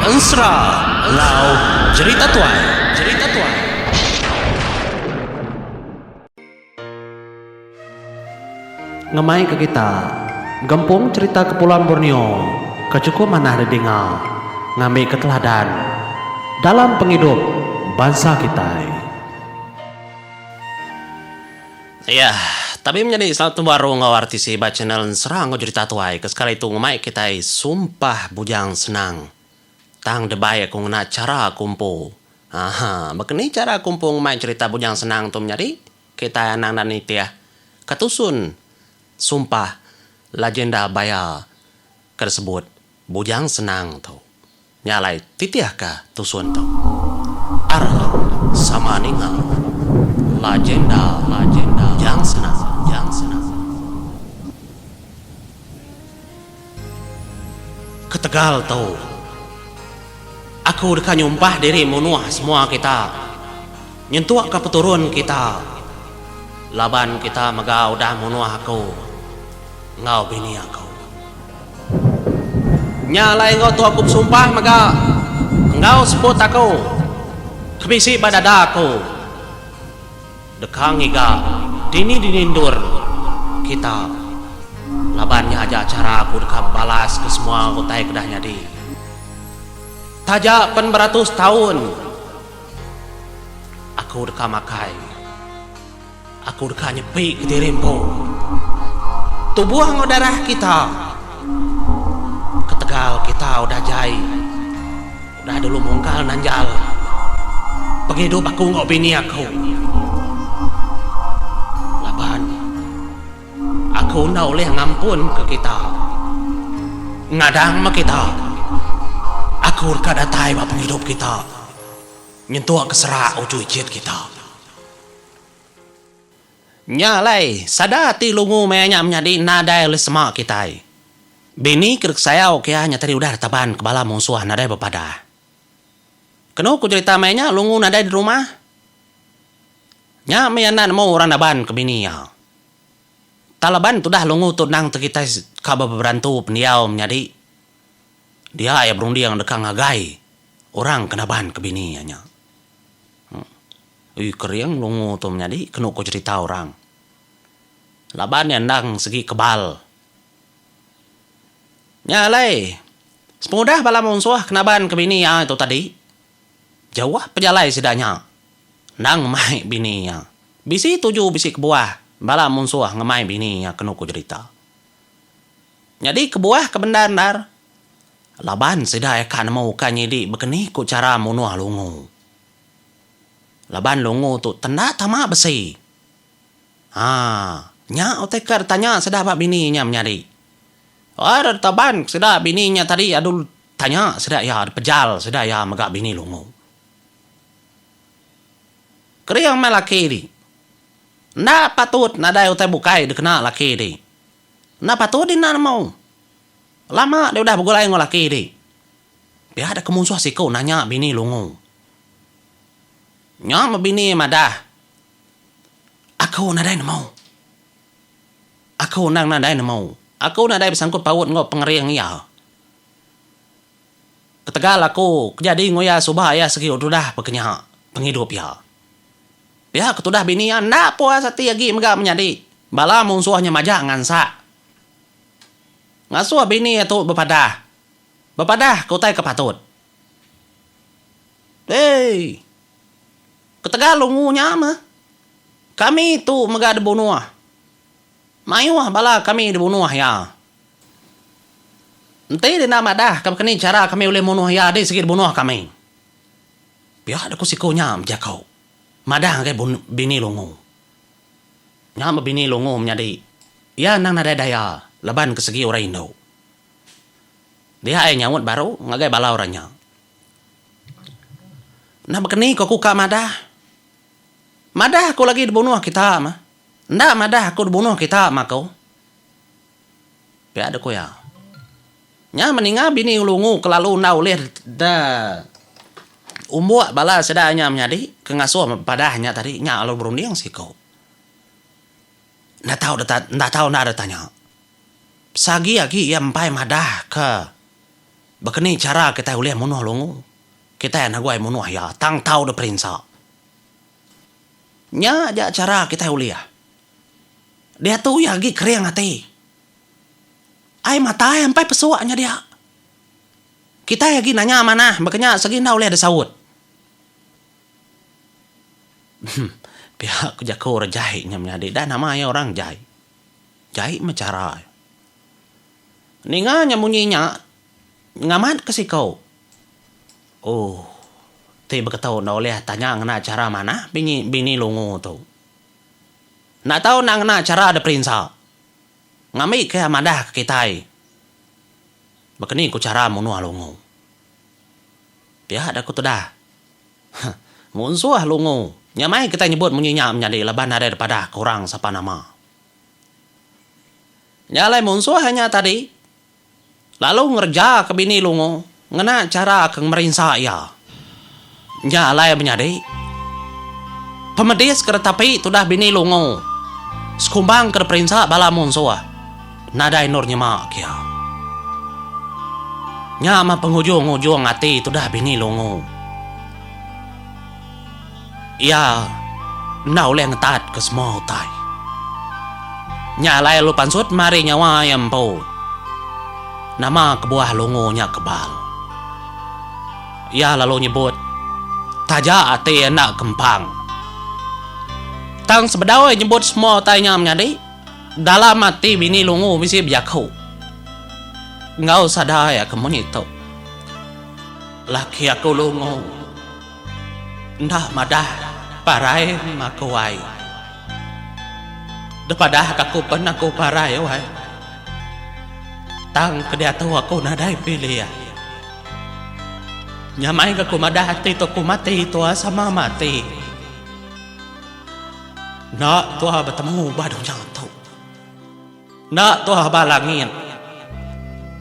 Ensera enggau Jerita Tuai. Jerita Tuai. Ngemai ke kita gempung cherita Kepulauan Borneo ke chukup manah didinga ngambi ke teladan dalam pengidup bansa kitai. Iya, tabi menyadi selamat betemu baru enggau RTC ba channel Ensera enggau Jerita Tuai ke sekali tu ngemai kitai Sumpah Bujang Senang. Tang debai aku ngena chara aku empu. Aha, baka ni chara aku empu ngemai cherita Bujang Senang tu menyadi? Kitai anang enda nitih ke tusun Sumpah Legenda Baya ke disebut Bujang Senang tu. Nya alai titihka tusun tu. Aram sama ninga Legenda Bujang Senang. Ketegal tu, aku deka nyumpah diri munuh semua kita, nyentukka peturun kita, laban kita mega udah munuh aku enggau bini aku. Nya alai enggau tu aku besumpah mega enggau seput aku ke bisi ba dada aku deka ngiga dini-dini endur kita laban nya aja chara aku deka bebalas ke semua utai ke udah nyadi. Taja pen beratus taun aku deka makai. Aku deka nyepi kediri empu tubuh enggau darah kita ketegal kita udah jai udah dulu mungkal nanjal pengidup aku enggau bini aku laban aku enda ulih ngampunka kita ngadang meh kita aku deka datai ba pengidup kita nyentuk ke serak uchu ichit kita. Nya alai, sada ati lungu maya nya menyadi nadai ulih sema kitai. Bini ke dikesayau ke iya nya tadi udah ditaban ke bala munsuh nadai bepadah. Kenu ku jerita maya nya lungu nadai di rumah. Nya meh iya enda nemu orang naban ke bini iya. Tang laban tudah lungu tu endang tekitai ka beberantu pendiau menyadi dia iya berunding deka ngagai orang ke naban ke bini iya nya. Ui kering lungu tu menyadi kenu ku cherita orang. Laban iya endang segi kebal. Nya alai, sepengudah bala munsuh kenaban ke bini iya tu tadi, jauh pejalai sida nya endang ngemai bini iya. Bisi tuju bisi kebuah bala munsuh ngemai bini iya kenu ku cherita. Nyadi kebuah ke bendar endar laban sida iya ka nemu ka nyidi bekeni ku chara munuh lungu. Laban lungu tu tenda tama besi. Haa, nya utai ka ditanya sida ba bini nya menyadi. Oi taban sida bini nya tadi adu tanya sida iya dipejal sida iya mega bini lungu. Kering meh laki ti. Enda patut nadai utai bukai dikena laki ti. Enda patut di enda nemu. Lama dia udah begulai enggau laki ti. Pia deka munsuh siku nanya bini Lungu. Nya meh bini madah, Aku nadai nemu. Aku endang nadai nemu. Aku nadai besangkut paut enggau pengering iya. Ketegal aku ke jadi enggau iya suba iya segi udah bekenya pengidup iya. Pia ke tudah bini iya enda puas ati agi mega menyadi bala munsuh nya majak ngansak. Ngasuh bini iya tu bepadah. Bepadah ke utai ke patut. Hei. Ketegal lungu nya meh. Kami tu mega dibunuh. Mayuh bala kami dibunuh iya. Enti dia enda madah ke bekeni chara kami ulih munuh iya di sigi dibunuh kami. Pia deh ku siku nya bejaku madah ngagai bini lungu. Nya meh bini lungu menyadi iya endang nadai daya laban ke segi orang indu. Dia ai nyaut baru ngagai bala orang nya. Enda bekeni ko aku ka madah. Madah aku lagi dibunuh kita mah. Enda madah aku dibunuh kita mah ko. Pia deh ku iya. Nya meninga bini Ulungu kelalu enda ulih de umbuk bala sida nya menyadi ke ngasuh padah nya tadi nya lalu berunding siku. Enda tau enda tau enda deh tanya. Sagi agi iya empai madah ke. Baka ni chara kitai ulih munuh Lungu? Kitai naguai munuh iya tang tau diperinsa. Nya aja chara kitai ulih. Diatu iya agi kering ati. Ai mata iya empai pesuk nya dia. Kitai agi nanya manah baka nya segi enda ulih disaut. Pia ku jaku orang jai nya menyadi dah nama iya orang jai. Jai meh chara iya. Ninga nya munyi nya ngamatka siku. Ooh ti beketu enda ulih tanya ngena chara manah bini bini lungu tu. Enda tau enda ngena chara diperinsa. Ngambika iya madahka kitai baka ni ku chara munuh lungu. Pia da ku tudah. Huh munsuh lungu nyamai kitai nyebut munyi nya menyadi laban nadai dipadah ke orang sapa nama. Nya alai munsuh iya nya tadi lalu ngerejaka bini Lungu ngena chara ke ngemerinsa iya. Nya alai menyadi, pemedis ke ditapi tudah bini Lungu sekumbang ke diperinsa bala munsuh nadai endur nyema ke iya. Nya meh pengujung-ujung ati tudah bini Lungu. Iya enda ulih ngetatka semua utai. Nya alai lalu pansut mari nyawa iya empu. Nama kebuah lungu nya kebal. Iya lalu nyebut, Taja ati iya enda kempang. Tang sebedau iya nyebut semua utai nya menyadi, dalam ati bini lungu bisi bejaku enggau sada iya ke munyi tu, Laki aku lungu. Enda madah parai aku ai. Depadah ka aku pen aku parai wai. Tang ke diatu aku nadai pilih. Nyamai ga ku madah ati tu ku mati tua sama mati. Enda tua betemu ba dunya tu. Enda tuah ba langit,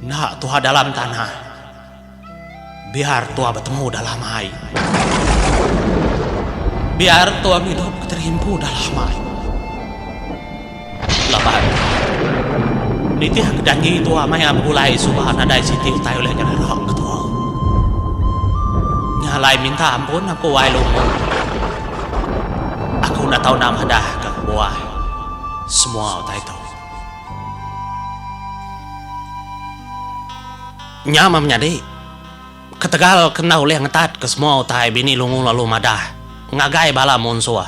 enda tuah dalam tanah. Biar tuah betemu dalam ai. Biar tuah ngidup keterimpu dalam ai. Laban nitih ke janji tuah maya begulai suba nadai siti utai ulih nyerara ke tuah. Nya alai minta ampun aku wai lungu. Aku enda tau enda madah ke kebuah. Semua utai tu. Nya mah menyadi, ketegal ke enda ulih ngetatka semua utai bini Lungu lalu madah ngagai bala munsuh.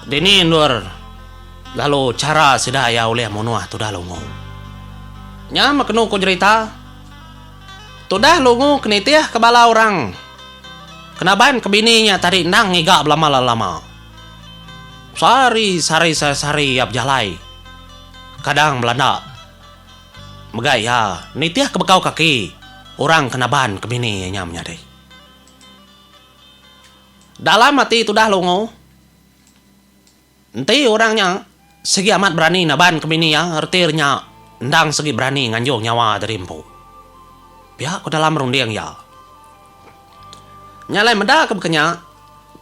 Dini endur lalu chara sida iya ulih munuh tudah Lungu. Nya mah kenu ku jerita, tudah Lungu ke nitihka bala orang kenaban ke bini nya tadi endang ngiga belama-lama. Sehari sehari sehari sehari iya bejalai kadang belanda mega iya nitih ke bekau kaki orang ke naban ke bini iya nya menyadi. Dalam ati tudah Lungu enti orang nya sigi amat berani naban ke bini iya reti nya endang sigi berani nganjung nyawa diri empu. Pia ku dalam runding iya. Nya alai meda ke baka nya,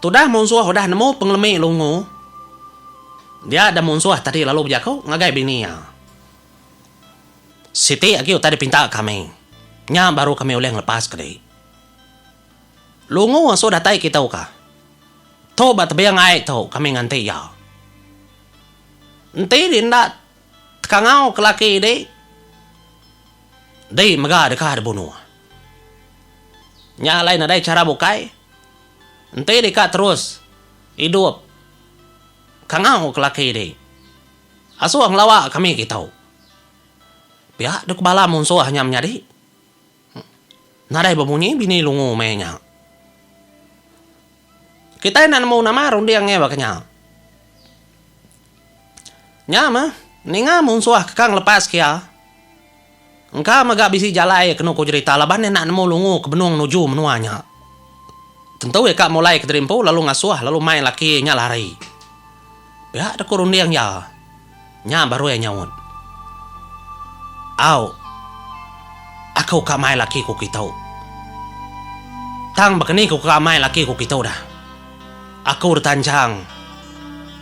tudah munsuh udah nemu pengelemi Lungu. Dia da munsuh tadi lalu bejaku ngagai bini iya. Siti agi utai dipinta kami. Nya baru kami ulih ngelepaska diri. Lungu asuh datai kitu ka. Tu ba tebing ai tu kami nganti iya. Enti di enda tekangau ke laki di, di mega deka dibunuh. Nya alai nadai chara bukai enti deka terus idup kangau ke laki di. Asuh ngelawa kami kitu. Pia dek bala munsuh nya menyadi. Nadai bemunyi bini lungu meh nya. Kitai enda nemu nama runding iya baka nya. Nya meh ninga munsuh ke ka ngelepas ke iya. Engka mega bisi jalai kenu ku jerita laban iya enda nemu lungu ke benung nuju menua nya. Tentu iya ka mulai kediri empu lalu ngasuh lalu mai laki iya nya lari. Pia dek ku runding iya. Nya baru iya nyaut. Au. Aku ka mai laki ku kitu. Tang baka ni ku ka mai laki ku kitu dah. Aku ditanchang.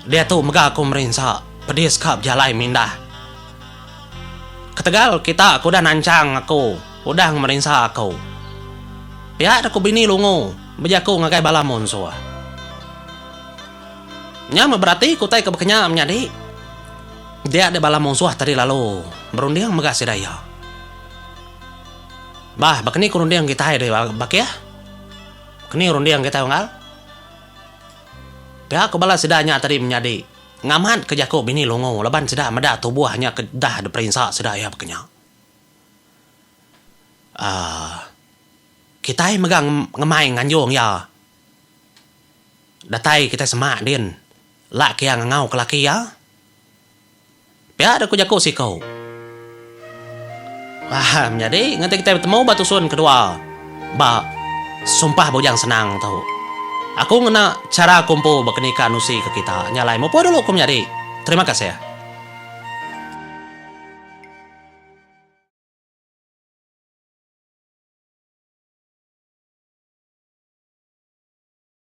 Diatu mega aku merinsa pedis ka bejalai mindah. Ketegal kita ke udah nanchang aku, udah ngemerinsa aku. Pia deh ku bini Lungu bejaku ngagai bala munsuh. Nya meh berati ke utai ke bekenya menyadi. Dia deh bala munsuh tadi lalu berunding mega sida iya. Bah, baka ni ku runding kitai deh bakih? Baka ni runding kitai unggal? Pia ku bala sida nya tadi menyadi ngamatka jaku bini Lungu laban sida meda tubuh nya ke dah diperinsa sida iya baka nya. Aaa kitai mega ngemai nganjung iya datai kitai semak din lak ke iya ngangau ke laki iya. Pia deh ku jaku siku. Wah menyadi ngenti kitai betemu ba tusun kedua ba Sumpah Bujang Senang tu. Aku ngena chara aku empu bekenika nusi ke kita nya alai mupuk dulu ku menyadi. Terima kasih.